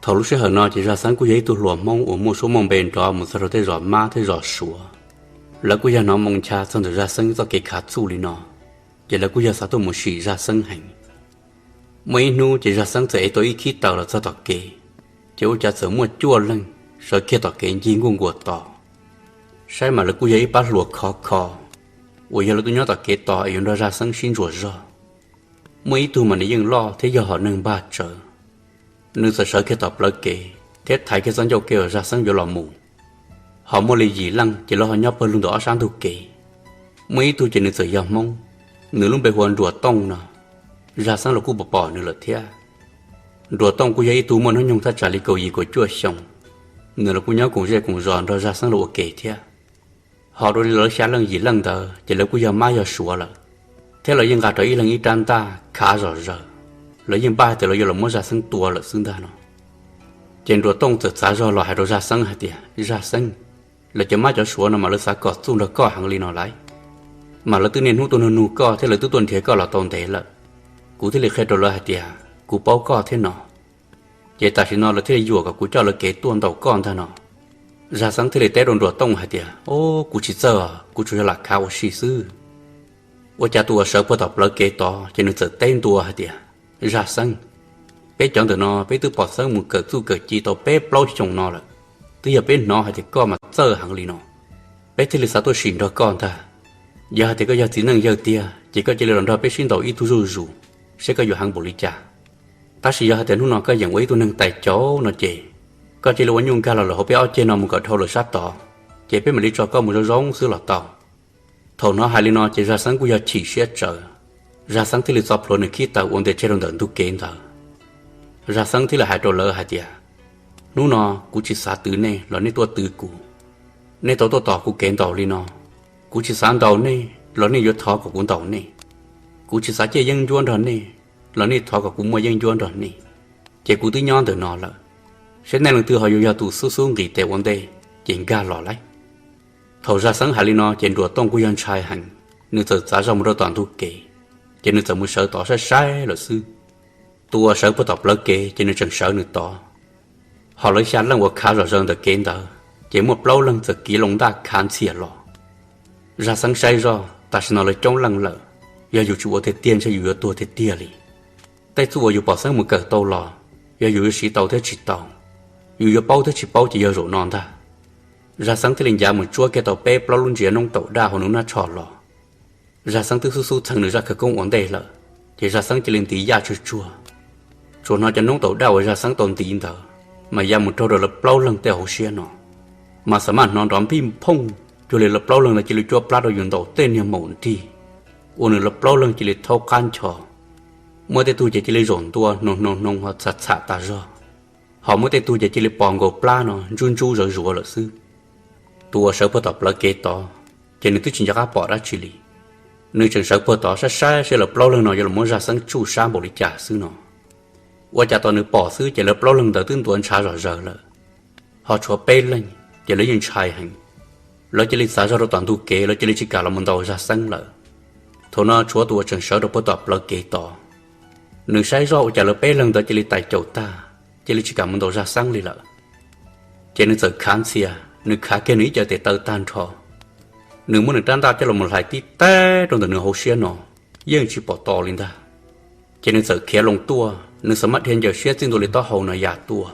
Thaum lub sij hawm no ces Zaj Xeeb kuj yog ib tug hluas Hmoob uas muaj suab muaj npe nrov mus txog rau tej zos Mab thiab zos Suav. Lawv kuj yog hnov moo ncha txog ntawm Zaj Xeeb txoj kev khav txuj li no, ces lawv kuj yog xav tuaj mus sim Zaj Xeeb heev. Muaj ib hnub ces Zaj Xeeb txawm ev tau ib khib taws los txog tom kev, ces ua cas txawm muaj cuaj leeg sawv kiag tom kev ncig nkuaj nkuas tos. Saib mas lawv kuj yog ib pab hluas khov kho uas yog lawv tuaj nyob tom kev tos es yuav nrog Zaj Xeeb sib ntsuas zog. Muaj ib tug mas nws yeej loj thiab yog hom neeg npag tsawv, nws txawm sawv kiag tom plawv kev thiab thaiv kiag txoj ncauj kev uas Zaj Xeeb yuav los mus. Ho muaj li yim leej ces lawv ho nyob pawg lug ntawm ob sab ntug kev. Muaj ib tug ces nws txawm yog Hmoob, nws lub npe hu ua Nruas Tooj no. Zaj Xeeb los kuj pom pom nws lawm thiab. Nruas Tooj kuj yog ib tug muaj hnub nyoog thaj tsam li kaum yim kaum cuaj xyoo, nws los kuj nyob koom zej koom zos nrog Zaj Xeeb los ua ke thiab. Ho dua li lawv xya leej yim leej ntawd ces lawv kuj yog Mab yog Suav lawm, thiab lawv yeej nqa rau ib leeg ib rab ntaj khav zom zaws. Lawv yeej npaj hais tias lawv yuav los muab Zaj Xeeb tua lawm xwb ntag no. Ces Nruas Tooj txawm txav zog los hais rau Zaj Xeeb hais tias, Zaj Xeeb, lawv cov Mab cov Suav no mas lawv xav kom txuj nrog koj heev li no lauj. Mas lawv twb niaj hnub tuaj nug nug koj thiab lawv twb tuaj nrhiav koj los tau ntev lawm. Kuv thiaj li qhia rau lawv hais tias kuv paub koj thiab no. Ces tam sim no lawv thiaj li yuam kom kuv coj lawv kev tuaj ntaus koj ntag no. Zaj Xeeb thiaj li teb rau Nruas Tooj hais tias, O, kuv tsis txawj, kuv tsuas yog lam khav ua si xwb. Ua cas tus uas sawv puag tom plawv kev tod ces nws txawm teb ntua hais tias, Zaj Xeeb, peb cov ntawm no peb twb pom Xeeb mus kawm txuj kawm ci tau peb plaub xyoos no lawm. twb yog peb hnov hais tias koj mas txawj heev li no, peb thiaj li xav tuaj sim nrog koj ntag. Yog hais tias koj yog txiv neej yawg tiag ces koj cia li los nrog peb sib ntaus ib tug zuj zus, saib koj yuav heev npaum li cas. Tab sis yog hais tias hnub no koj yeem ua ib tug neeg tais caus no ces koj cia li ua nyuj nkag los lawm hauv peb ob ceg no mus kom dhau lawm sab tod, ces peb mam li tso koj mus zoo zoo xwb los tau. Thaum hnov hais li no ces Zaj Xeeb kuj yog chim siab tsawv. Zaj Xeeb thiaj li txo plhuav nws khib taws ua ntej tseg rau ntawm ntug kev ntawd. Zaj Xeeb thiaj li hais rau lawv hais tias, hnub no kuv tsis xav twv nej los nej tuaj twv kuv. Nej tau tuaj tos kuv kev ntaus li no, kuv tsis xav ntaus nej los nej yuav thov kom kuv ntaus nej. Kuv tsis xav ciaj yeeb ncuab nrog nej los nej thov kom kuv muaj yeeb ncuab nrog nej. Ces kuv twb nyob ntawm no lawm, saib nej leej twg ho yuav yog tus xub xub nqis tes ua ntej ces nkag los lauj. Thaum Zaj Xeeb hais li no ces Nruas Tooj kuj yog ntshai heev, nws txawm txav zog mus rau tom ntug kev, ces nws txawm mus sawv tod saib saib lawm xwb. Tus uas sawv puag tom plawv kev ces nws tseem sawv nws tod, ho lawv xya leej uas khav zom zaws ntawm kev ntawd ces muaj plaub leeg txawm kiv loo ntaj khav ntxhias los. Zaj Xeeb saib zoj tam sim no lawv coob leej lawm, yog yus tsis ua tiag tiag ntshe yus yuav tuag tiag tiag li. Tej txuj uas yus pom xeeb mus kawm tau los, yog yus yuav siv tau thiab tsis tau, yus yuav paub thiab tsis paub ces yog zaum no ntag. Zaj Xeeb thiaj li ncav mus tsuab kiag tau peb plaub lub ntsiav noob taum daj hauv nws nab tsho los. Zaj Xeeb twb xub xub txheev nws zaj khawv koob ua ntej lawm, ces Zaj Xeeb cia li ntiv yaj tsuag tsuag. Tsuas hnov cov noob taum daj uas Zaj Xeeb tau ntiv ntawd mas ya mus raug rau lawv plaub leeg tej hauv siab no, mas xam maj hnov nrov npij nphooj, cuag li lawv plaub leeg ntawd cia li cuab plab rau yus ntaus tej niag maum nrig, ua nws lawv plaub leeg cia li thaub qab ncho. Muaj tej tug ces cia li zaum ntua hnoos hnoos hnoos ho txham txham tas zog, ho muaj tej tug ces cia li pos nkaus plab no ntsub ntsub zawv zuav lawm xwb. Tus uas sawv puag tom plawv kev tod ces nws twb tsis nco qab pom dab tsi li. Nws tseem sawv puag tod saib saib seb lawv plaub leeg no yuav los muab Zaj Xeeb tsuj sab npaum li cas xwb no. Ua cas tos nws pom xwb ces lawv plaub leeg ntawd twb ntuav ntshav zom zaws lawm, ho tshuav peb leeg ces lawv yeej ntshai heev. Lawv cia li txav zog rau tom ntug kev, lawv cia li tsis kam los mus ntaus Zaj Xeeb lawm. Thaum no tshuav tus uas tseem sawv rau puag tom plawv kev tod, nws saib zoj ua cas lawv peb leeg ntawd cia li tais caum tag, cia li tsis kam mus ntaus Zaj Xeeb li lawm. Ces nws txawm khav ntxhias, nws khav kiag nws ib co tes taw tag nrho, nws muab nws rab ntaj coj los mus hlais tib teb rau ntawm nws hauv siab no, yeej tsis pom to li ntag. Ces nws txawm khiav loo tuaj, nws xam maj dhia ncaws siab txij ntua li taub hau no ya tuaj.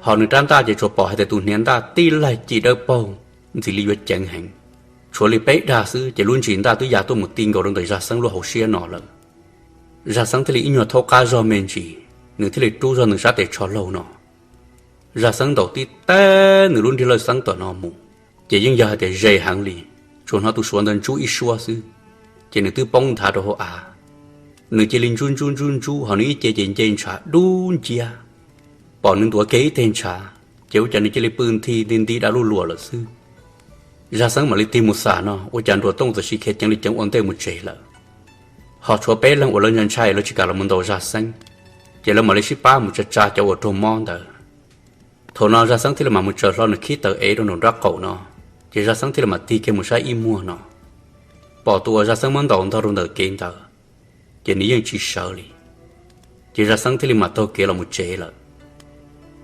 Ho nws rab ntaj ces tsuas pom hais tias tus hniav ntaj tib laig ci dawb paug, ntxim li yuav ceev heev. Tshuav li peb dag xwb ces lub ntsis ntaj twb ya tuaj mus ti nkaus rau ntawm Zaj Xeeb lub hauv siab no lawm. Zaj Xeeb thiaj li ib nyuag thaub qab zog me ntsis, nws thiaj li rub zog nws sab tes tsho laug no. Zaj Xeeb ntaus tib teb nws lub nrig lawj xeeb tom no mus, ces yeej yog hais tias ze heev li, tsuas hnov tus suav ntawd ntsub ib suab xwb, ces nws twb poob nthav rau hauv av. Nws cia li ntsub ntsub ntsub ntsub ho nws ib ce ces nce ntshav dub nciab. Pom nws ntuav kiag ib teg ntshav, ces ua cas nws cia li pw nthi nti nti da luj luam lawm xwb. Zaj Xeeb mam li tig mus xam no ua cas Nruas Tooj txawm sis khiav ceev li ceev ua ntej mus tsev lawm. Ho tshuav peb leeg uas lawv ntshai ntshai lawv tsis kam los mus ntaus Zaj Xeeb, ces lawv mam li sib pab mus tsa tsa cov uas raug mob ntawd. Thaum no Zaj Xeeb thiaj li mam mus tsaws hlo nws khib taws ev rau nraum nraub qaum no, ces Zaj Xeeb thiaj li mam tig kiag mus saib ib muag no, pom tus uas Zaj Xeeb muab ntaus ntog rau ntawm kev ntawd, ces nws yeej tsis sawv li. Ces Zaj Xeeb thiaj li mam taug kev los mus tsev lawm.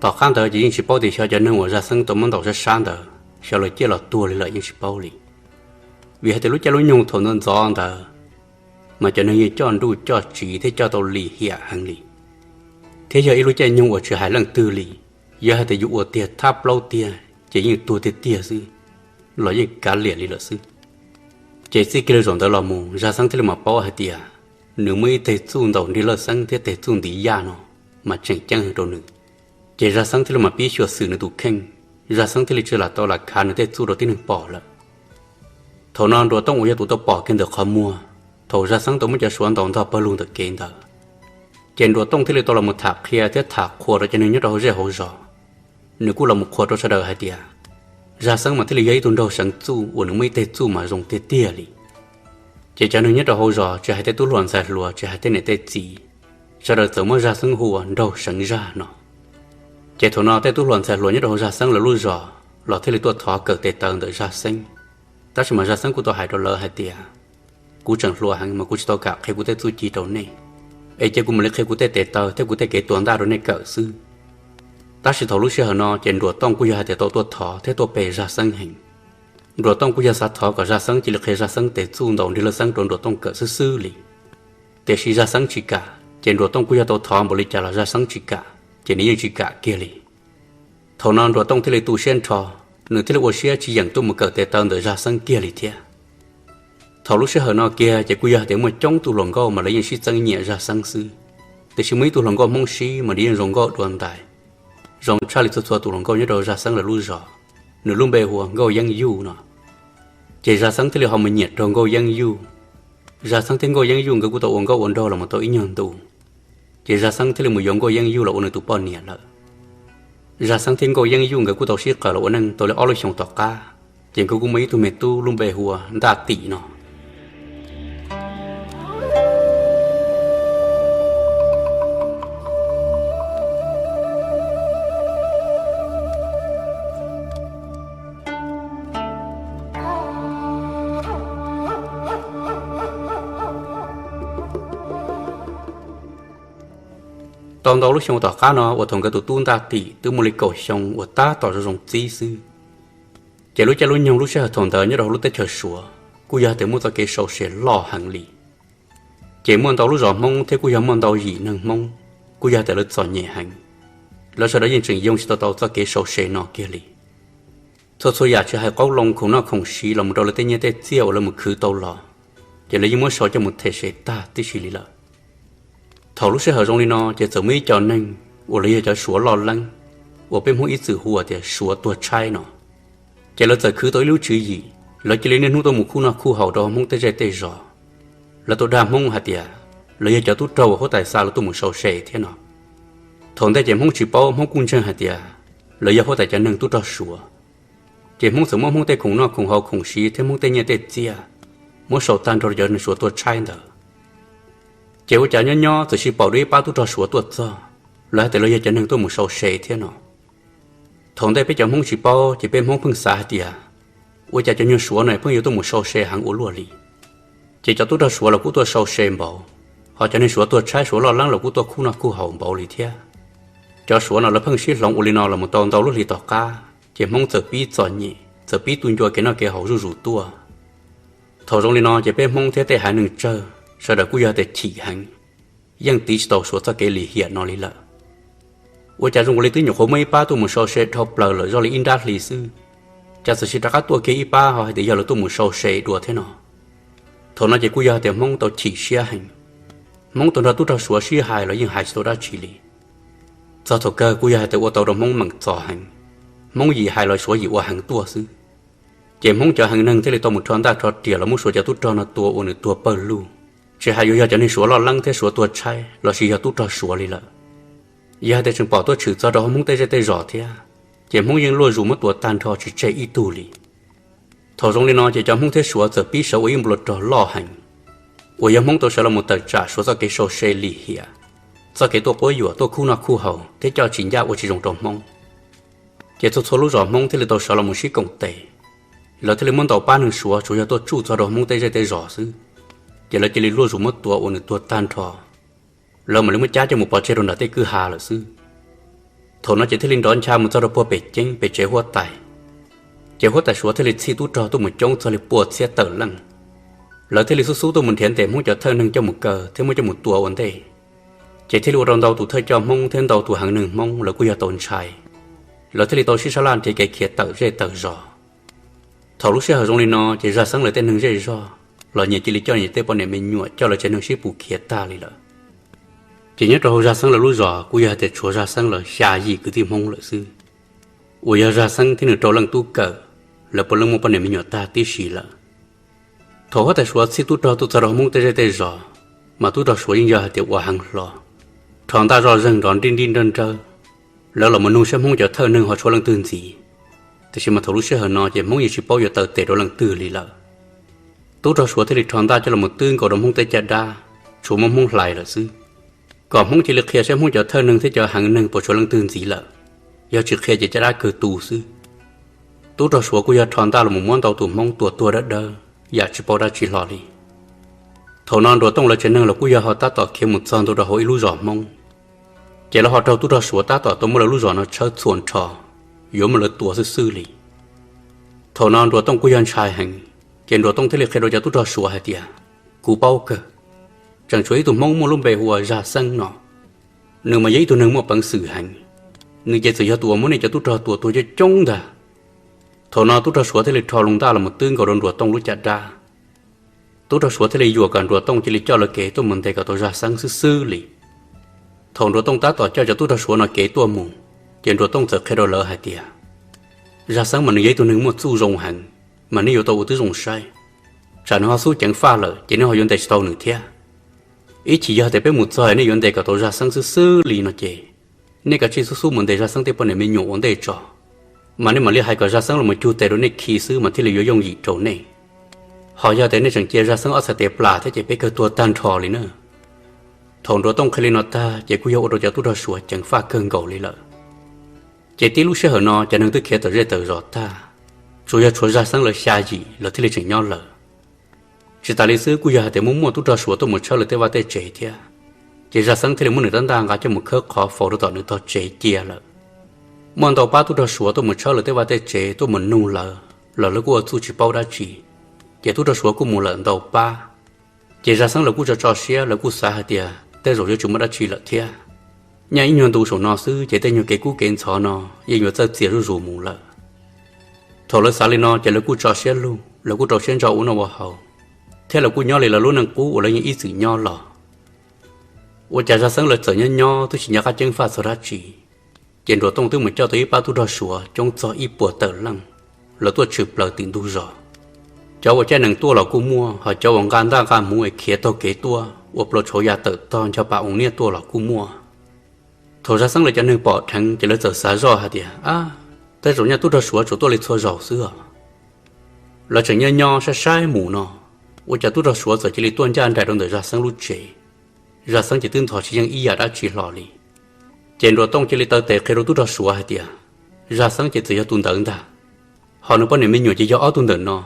Tom qab ntawd ces yeej tsis paub tias xyov cov neeg uas Zaj Xeeb tau muab ntaus sab sab ntawd xyov lawv ciaj los tuag li lawm yeej tsis paub li. Vim hais tias lub caij lub nyoog thaum ntawd ntxov ntawd, mas cov neeg yeej coj nruj coj tsiv thiab coj tau lim hiam heev li, thiab yog ib lub caij nyoog uas tsis hais leej twg li. Yog hais tias yus ua tiag thab plaub tiag ces yeej tuag tiag tiag xwb, los yeej kav liam li lawm xwb. Ces txij kiag li zaum ntawd los mus Zaj Xeeb thiaj li mam paub hais tias nws muaj ib teg txuj ntaus nrig lawj xeeb thiab teg txuj ntiv yaj no mas tseem ceeb heev rau nws. Ces Zaj Xeeb thiaj li mam pib xyuam xim nws tus kheej, Zaj Xeeb thiaj li tsis lam tau lam khav nws tej txuj rau tib neeg pom lawm. Thaum no Nruas Tooj uas yog tus tau pom kiag ntawm qhov muag thaum Zaj Xeeb tau muab cov suav ntaus ntog pawg lug ntawm kev ntawd, ces Nruas Tooj thiaj li tau los tham qhia thiab tham qhuas rau cov neeg nyob rau hauv zej hauv zos. Nws kuj los mus qhuas rau sawv daws hais tias Zaj Xeeb mas thiaj li yog ib tug nraug seev txuj uas nws muaj ib teg txuj mas zoo tiag tiag li. Ces cov neeg nyob rau hauv zos tsis hais tej tub hluas ntxhais hluas tsis hais tej niam tej txiv, sawv daws txawm muab Zaj Xeeb hu ua nraug seev zaj no. Ces thaum no tej tub hluas ntxhais hluas nyob rau hauv Zaj Xeeb lawv lub zos los thiaj li tuaj thov kawm tes taw ntawm Zaj Xeeb. Tab sis mas Zaj Xeeb kuj tau hais rau lawv hais tias, kuv tseem hluas heev mas kuv tsis tau kam qhia kuv tej txuj ci rau nej, es cia kuv mam li qhia kuv tej tes taw thiab kuv tej kev tua ntaj rau nej kawm xwb. Tab sis thaum lub sij hawm no ces Nruas Tooj kuj yog hais tias tau tuaj thov thiab tuaj pe Zaj Xeeb heev. Nruas Tooj kuj yog xav thov kom Zaj Xeeb cia li qhia Zaj Xeeb tes txuj ntaus nrig lawj xeeb rau Nruas Tooj kawm xwb xwb li. Tiam sis Zaj Xeeb tsis kam, ces Nruas Tooj kuj yog tau thov npaum li cas los Zaj Xeeb tsis kam, ces nws yeej tsis kam kiag li. Thaum no Nruas Tooj thiaj li tu siab nrho, nws thiaj li ua siab tsis yeem tuaj mus kawm tes taw ntawm Zaj Xeeb kiag li thiab. Thaum lub sij hawm no kiag ces kuj yog tias muaj coob tus hluas nkauj mas lawv yeej sib txeeb nyiam Zaj Xeeb xwb, tiam sis muaj ib tug hluas nkauj Hmoob sib mas nws yeej zoo nkauj dua ntais, zoo tshaj li txhua txhua tus hluas nkauj nyob rau Zaj Xeeb lawv lub zos, nws lub npe hu ua Nkauj Yeeb Yuj no. Ces Zaj Xeeb thiaj li ho mus nyiam rau Nkauj Yeeb Yuj. Zaj Xeeb thiab Nkauj Yeeb Yuj nkawd kuj tau ua nkauj ua nraug los mus tau ib nyuag ntu, ces Zaj Xeeb thiaj li mus yuav Nkauj Yeeb Yuj los ua nws tus poj niam lawm. Zaj Xeeb thiab Nkauj Yeeb Yuj nkawd kuj tau sib qawm los ua neej tau li ob lub xyoo tom qab, ces nkawd kuj muaj ib tug me tub lub npe hu ua Ntaj Tim no. Tau ntau lub xyoo tom qab no uas thaum nkawd tus tub Ntaj Tim twb muaj li kaum xyoo uas tab tom zoo zoo txib xwb, ces lub caij lub nyoog lub sij hawm thaum ntawd nyob rau hauv lub teb chaws Suav kuj yog tias muaj txoj kev sau se loj heev li. Ces muaj ntau lub zos Hmoob thiab kuj yog muaj ntau yim neeg Hmoob kuj yog tias lawv txom nyem heev, lawv sawv daws yeej tseem yoo tsis tau tau txoj kev sau se no kiag li. Txhua txhua yam tsis hais qoob loo khoom noj khoom siv los mus rau lawv tej nyiaj tej txiaj uas lawv mus khwv tau los, ces lawv yeej muab sau coj mus them se tag tib si li lawm. Thaum lub sij hawm zoo li no ces txawm muaj ib co neeg uas lawv yog cov Suav loj leeb, uas peb Hmoob ib txwm hu tias Suav tuag tshaib no, ces lawv txawm khwv tau ib lub tswv yim, lawv cia li niaj hnub tuaj mus khuj noj khuj haus rau Hmoob tej zej tej zos. Lawv tau dag Hmoob hais tias lawv yog cov tub rog uas huab tais xa lawv tuaj mus sau se thiab no. Thaum ntej ces Hmoob tsis paub, Hmoob kuj ntseeg hais tias lawv yog huab tais cov neeg tub rog Suav. Ces Hmoob txawm muab Hmoob tej khoom noj khoom haus khoom siv thiab Hmoob tej nyiaj tej txiaj muab sau tag nrho rau cov neeg Suav tuag tshaib ntawd. Ces ua cas nyob nyob txawm sis pom dua ib pab tub rog Suav tuaj txog, lawv hais tias lawv yog cov neeg tuaj mus sau se thiab no. Thaum ntej peb cov Hmoob tsis paub ces peb Hmoob pheej xav hais tias ua cas cov nyuag Suav no pheej yuav tuaj mus sau se heev ua luaj li. Ces cov tub rog Suav los kuj tuaj sau se npaum, ho cov neeg Suav tuag tshaib Suav loj leeb los kuj tuaj khuj noj khuj haus npaum li thiab. Cov Suav no lawv pheej sib hloov ua li no los mus tau ntau lub hlis tom qab, ces Hmoob txawm pib txom nyem, txawm pib tu ncua kev noj kev haus zuj zus tuaj. Thaum zoo li no ces peb Hmoob thiab tej haiv neeg tsawg sawv daws kuj yog tias chim heev, yeej tiv tsis tau Suav txoj kev lim hiam no li lawm. Ua cas zoo li twb nyuam qhuav muaj ib pab tuaj mus sau se dhau plaws lawm zoj li ib nrab hli xwb, cas txawm sis rov qab tuaj kiag ib pab ho hais tias yog lawv tuaj mus sau se dua thiab no. Thaum no ces kuj yog tias Hmoob tau chim siab heev. Hmoob tau nrog tub rog Suav sib hais los yeej hais tsis tau dab tsi li. Txog thaum kawg kuj yog hais tias ua tau rau Hmoob meem txom heev. Hmoob yim hais los Suav yim ua heev tuaj xwb. Ces Hmoob cov haiv neeg thiaj li tau mus rho ntaj rho riam los muab Suav cov tub rog no tua ua nws tuag pawg lug. Tsis hais yuav yog cov neeg Suav loj leeb thiab Suav tuag tshaib lossis yog tub rog Suav li lawm, yog hais tias tseem pom tuaj tshwm txog rau Hmoob tej zej tej zos thiab, ces Hmoob yeej luaj zus muab tua tag nrho tsis tseg ib tug li. Thaum zoo li no ces cov Hmoob thiab Suav txawm pib sawv ua ib nplua rog loj heev, uas yog Hmoob tau sawv los mus tawm tsam Suav txoj kev sau se lim hiam, txoj kev tuaj quab yuam tuaj khuj noj khuj haus thiab coj tsis ncaj ua tsis zoo rau Hmoob. Ces txhua txhua lub zos Hmoob thiaj li tau sawv los mus sib koom tes, lawv thiaj li muab ntaus pab neeg Suav tsuas yog tuaj tsuj txog rau Hmoob tej zej tej zos xwb, ces lawv cia li luaj zus muab tua ua nws tuag tag nrho. Lawv mam li muab cab coj mus pov tseg rau nram tej kwj ha lawm xwb. Thaum no ces thiaj li nrov ncha mus txog rau puag pem ceeb pem tsev huab tais. Ces huab tais Suav thiaj li txhij tub rog tuaj mus coob txog li pua txhiab tawm leej. Lawv thiaj li xub xub tuaj mus nrhiav ntes Hmoob cov thawj neeg coj mus kaw thiab muab coj mus tua ua ntej. Ces thiaj li ua rau ntau tus thawj coj Hmoob thiab ntau tus haiv neeg Hmoob lawv kuj yog tau ntshai, lawv thiaj li tau sib sab laj nrhiav kev khiav tawm zej tawm zos. Thaum lub sij hawm zoo li no ces Zaj Xeeb lawv tej neeg zej zog los nyias cia li coj nyias tej poj niam me nyuam coj lawv tsev neeg sib pus khiav tag li lawm. Ces nyob rau hauv Zaj Xeeb lawv lub zos kuj yog hais tias tshuav Zaj Xeeb lawv xya yim kwv tij Hmoob lawm xwb, uas yog Zaj Xeeb thiab nws rau leej tub kawm, lawv puav leej muaj poj niam me nyuam tag tib si lawm. Thaum huab tais Suav txhij tub rog tuaj txog rau Hmoob tej zej tej zos, mas tub rog Suav yeej yog hais tias ua heev hlo, rho ntaj zoj zeeg nrov nrib nrib nrawb nrawb. Lawv los mus nug saib Hmoob cov thawj neeg ho tshuav leej twg ntxiv, tiam sis mas thaum lub sij hawm no ces Hmoob yeej tsis paub yuav taw tes rau leej twg li lawm. Tub rog Suav thiaj li rho ntaj coj los mus twb nkaus rau Hmoob tej caj dab, tsuas muab Hmoob hlais lawm xwb, kom Hmoob cia li qhia saib Hmoob cov thawj neeg thiab cov heev neeg puas tshuav leej twg ntxiv lawm. Yog tsis qhia ces caj dab kawg tu xwb. Tub rog Suav kuj yog rho ntaj los mus muab ntau tus Hmoob tua tuag dawb dawb yam tsis paub dab tsi hlo li. Thaum no Nruas Tooj lawv tsev neeg los kuj yog ho tab tom khiav mus txog ntua rau hauv ib lub zos Hmoob, ces lawv ho raug tub rog Suav tab tom tau muab lawv lub zos no tshawb txhua nrho, yuav muab lawv tua xwb xwb li. Thaum no Nruas Tooj kuj yog ntshai heev, ces Nruas Tooj thiaj li qhia rau cov tub rog Suav hais tias, kuv paub kawg, tseem tshuav ib tug Hmoob muaj lub npe hu ua Zaj Xeeb no, nws mas yog ib tug neeg muaj peev xwm heev. nws ces txawm yog tus uas muab nej cov tub rog tua tuag coob coob ntag. Thaum no tub rog Suav thiaj li rho loo ntaj los mus twb nkaus rau Nruas Tooj lub caj dab. Tub rog Suav thiaj li yuam kom Nruas Tooj cia li coj lawv kev tuaj mus ntes kom tau Zaj Xeeb xwb xwb li. Thaum Nruas Tooj tab tom coj cov tub rog Suav no kev tuaj mus, ces Nruas Tooj txawm qhia rau lawv hais tias, Zaj Xeeb mas nws yog ib tug neeg muaj txuj zoo heev, mas nej yuav tau ua tib zoo saib. Tsam nws ho xub ceev faj lawm ces nej ho yuav ntes tsis tau nws thiab. Ib chim yog tias peb mus txog nej yuav ntes kom tau Zaj Xeeb xwb xwb li no ces, nej kav tsij xub xub mus ntes Zaj Xeeb tej poj niam me nyuam ua ntej tso, mas nej mam li hais kom Zaj Xeeb los mus cug tes rau nej khi xwb mas thiaj li yuav yooj yim rau nej. Ho yog tias nej tseem cia Zaj Xeeb ob txhais tes plam thiab ces peb kawg tuag tag nrho li na. Thaum Nruas Tooj qhia li no tag ces kuj yog ua rau cov tub rog Suav ceev faj kawg nkaus li lawm. Ces tib lub sij hawm no cov neeg twb khiav tawm zej tawm zos tag, tsuas yog tshuav Zaj Xeeb lawv xya yim lawv thiaj li tseem nyob lawm. Tsis tas li xwb kuj yog hais tias muaj muaj tub rog Suav tuaj mus tshawb lawv tej vaj tej tsev thiab, ces Zaj Xeeb thiaj li muab nws rab ntaj nqa coj mus khawb qhov faus rau tom nws tog tsev cia lawm. Muaj ntau pab tub rog Suav tuaj mus tshawb lawv tej vaj tej tsev tuaj mus nug lawv los lawv kuj ua txuj tsis paub dab tsi, ces tub rog Suav kuj mus lawm ntau pab. Ces Zaj Xeeb lawv kuj tso tso siab, lawv kuj xav hais tias tej zaum yuav tsis muaj dab tsi lawm thiab. Nyob ib nyuag ntu saum no xwb ces tej nyuag kev kub kev ntxhov no yeej yuav txawj txias zuj zus mus lawm. Thaum lawv xav li no ces lawv kuj tso siab lug, lawv kuj rau siab ntso ua noj ua haus, thiab lawv kuj nyob li lawv lub neej qub uas lawv yeej ib txwm nyob los. Ua cas Zaj Xeeb lawv txawm nyob nyob twb tsis nco qab ceeb faj txog dab tsi, ces Nruas Tooj twb mus coj tau ib pab tub rog Suav coob txog ib puas tawm leej, lawv tuaj tshwm plaws tim ntug zos. Cov uas caij nees tuaj los kuj muaj, ho cov uas nqa ntaj nqa hmuv es khiav taug kev tuaj ua plua tshauv ya tawm tog ncho pa oo niaj tuaj los kuj muaj. Thaum Zaj Xeeb lawv cov neeg pom dheev ces lawv txawm xav zoj hais tias, ab, tej zaum nyaj tub rog Suav tsuas tuaj li txhua zaus xwb os. Lawv tseem nyob nyob saib saib mus no, ua cas tub rog Suav txawm cia li tuaj ncaj nraim rau ntawm Zaj Xeeb lub tsev. Zaj Xeeb ces twb ntog tsis yeej ib yam dab tsi hlo li. Ces Nruas Tooj cia li taw tes qhia rau tub rog Suav hais tias, Zaj Xeeb ces txawm yog tus ntawd ntag, ho nws poj niam me nyuam ces yog ob tug ntawm no,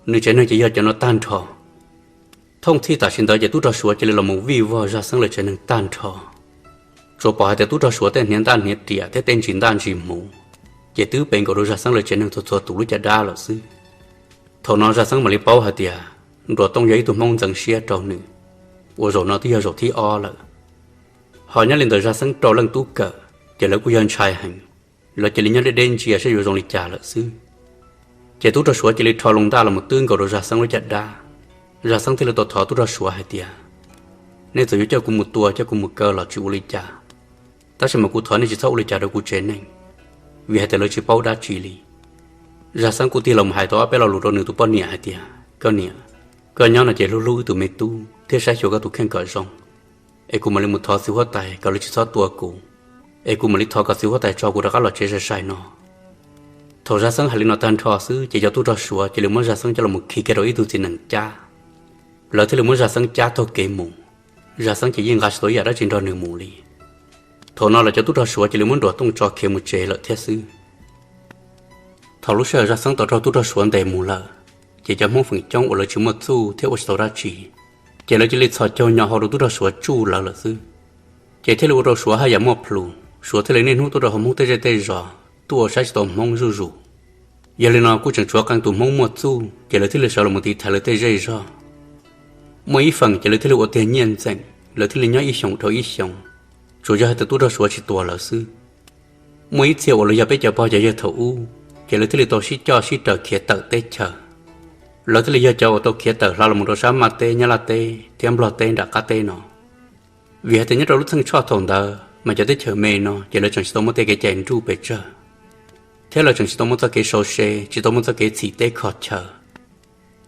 nws tsev neeg ces yog cov no tag nrho. Thooj txhij tam sim ntawd ces tub rog Suav cia li los mus vij vog Zaj Xeeb lawv tsev neeg tag nrho. Tsuas pom hais tias tub rog Suav tej hniav ntaj hniav riam thiab tej ntsis ntaj ntsis hmuv, ces twb pe nkaus rau Zaj Xeeb lawv tsev neeg txhua txhua tus lub caj dab lawm xwb. Thaum no Zaj Xeeb mam li paub hais tias Nruas Tooj yog ib tug Hmoob ntxeev siab rau nws, ua zaum no twb yog zaum thib ob lawm. Ho nyob li ntawm Zaj Xeeb rau leej tub kawm, ces lawv kuj yog ntshai heev, lawv cia li nyob deb deb ntsia saib yuav zoo li cas lawm xwb. Ces tub rog Suav cia li rho loo ntaj los mus twb nkaus rau Zaj Xeeb lub caj dab. Zaj Xeeb thiaj li tau thov tub rog Suav hais tias, nej txawm yuav coj kuv mus tua coj kuv mus kaw los tsis ua li cas, tab sis mas kuv thov nej tsis txhob ua li cas rau kuv tsev neeg, vim hais tias lawv tsis paub dab tsi li. Zaj Xeeb kuj tig los hais tau ob peb lo lus rau nws tus poj niam hais tias, koj niam, koj nyob no ces hlub hlub wb tus me tub thiab saib xyuas koj tus kheej kom zoo, es kuv mam li mus thov txiv huab tais kom lawv tsis txhob tua kuv, es kuv mam li thov kom txiv huab tais tso kuv rov qab los tsev sai sai no. Thaum Zaj Xeeb hais li no tag nrho xwb ces cov tub rog Suav cia li muab Zaj Xeeb coj los khi kiag rau ib tug txiv nees cab. Lawv thiaj li muab Zaj Xeeb cab taug kev mus. Zaj Xeeb ces yeej nqa tsis tau ib yam dab tsi nrog nws mus li. Thaum no lawv cov tub rog Suav cia li muab Nruas Tooj tso khiav mus tsev lawm thiab xwb. Thaum lub sij hawm Zaj Xeeb tau raug tub rog Suav ntes mus lawm, ces cov Hmoob feem coob uas lawv tsis muaj txuj thiab ua tsis tau dab tsi, ces lawv cia li txhos caug nyo hau rau tub rog Suav tsuj lawv lawm xwb. Ces thiaj li ua rau Suav haj yam muaj plhus, Suav thiaj li niaj hnub tuaj rau hauv Hmoob tej zej tej zos tuaj ua saib tsis tau Hmoob zuj zus. Yog li no kuj tseem tshuav qee tus Hmoob muaj txuj ces lawv thiaj li sawv los mus tiv thaiv lawv tej zej zog. Muaj ib feem ces lawv thiaj li ua tiag nyiaj ntxeem, lawv thiaj li nyob ib xyoos dhau ib xyoos, tsuas yog hais tias tub rog Suav tsis tua lawv xwb. Muaj ib txhia uas los yog peb cov pog cov yawg thaum ub, ces lawv thiaj li tau sib coj sib raws khiav tawm teb chaws. Lawv thiaj li yog cov uas tau khiav tawm hla los mus rau sab Maj teb, Nyab Laj teb thiab Nplog teb nram qab teb no. Vim hais tias nyob rau lub txheej tshoj thaum ntawd mas cov teb chaws me no ces lawv tseem tsis tau muaj tej kev cai nruj pes tsawg, thiab lawv tseem tsis tau muaj txoj kev sau se, tsis tau muaj txoj kev txhim teb kho chaw.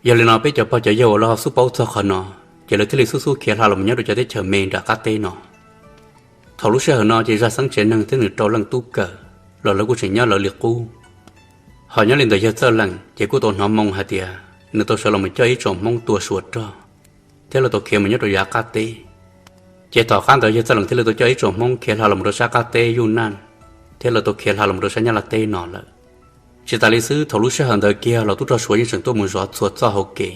Yog li no peb cov pog cov yawg uas lawv ho xub paub txog qhov no, ces lawv thiaj li xub xub khiav hla los mus nyob rau cov teb chaws me nram qab teb no. Thaum lub sij hawm no ces Zaj Xeeb tsev neeg thiab nws rau leej tub kawm los lawv kuj tseem nyob lawv li qub. Ho nyob li ntawm yawg Txawj Lees ces kuj tau hnov moo hais tias nws tau sawv los mus coj ib tsoom Hmoob tua Suav rog, thiab lawv tau khiav mus nyob rau yav qab teb. Ces tom qab ntawd yawg Txawj Lees thiaj li tau coj ib tsoom Hmoob khiav hla los mus rau sab qab teb Yuj Naj, thiab lawv tau khiav hla los mus rau sab Nyab Laj teb no lawm. Tsis tas li xwb, thaum lub sij hawm ntawd kiag los tub rog Suav yeej tseem tuaj mus zov txhua txoj hauv kev,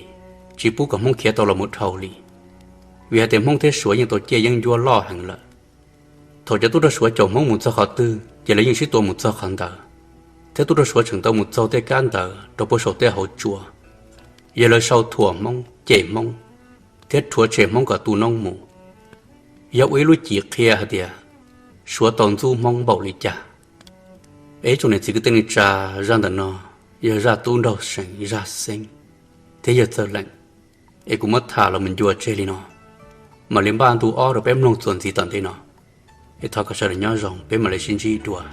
tsis pub kom Hmoob khiav tau los mus dhau li. Vim hais tias Hmoob thiab Suav yeej tau ciaj yeeb ncuab loj heev lawm. Thaum cov tub rog Suav caum Hmoob mus txog qhov twg ces lawv yeej sib tua mus txog qhov ntawd, thiab tub rog Suav tseem tau mus txaug tej kab ntawd rau puag saum tej hauv tsua. Yog lawv sau thuam Hmoob, cem Hmoob, thiab rhuav tshem Hmoob kom tu noob mus. Yog ua ib lub cim qhia hais tias Suav tau ntxub Hmoob npaum li cas. Es ib tsoom niam txiv kwv tij neej tsa, zaj ntawm no yog zaj tub nraug seem zaj xeeb thiab yawg Txawj Lees, es kuv muab tham los mus ncua tseg li no, mam li npaj ntu ob rau peb mloog txuas ntxiv tom ntej no. Es thov kom sawv daws nyob zoo, peb mam li sib ntsib dua.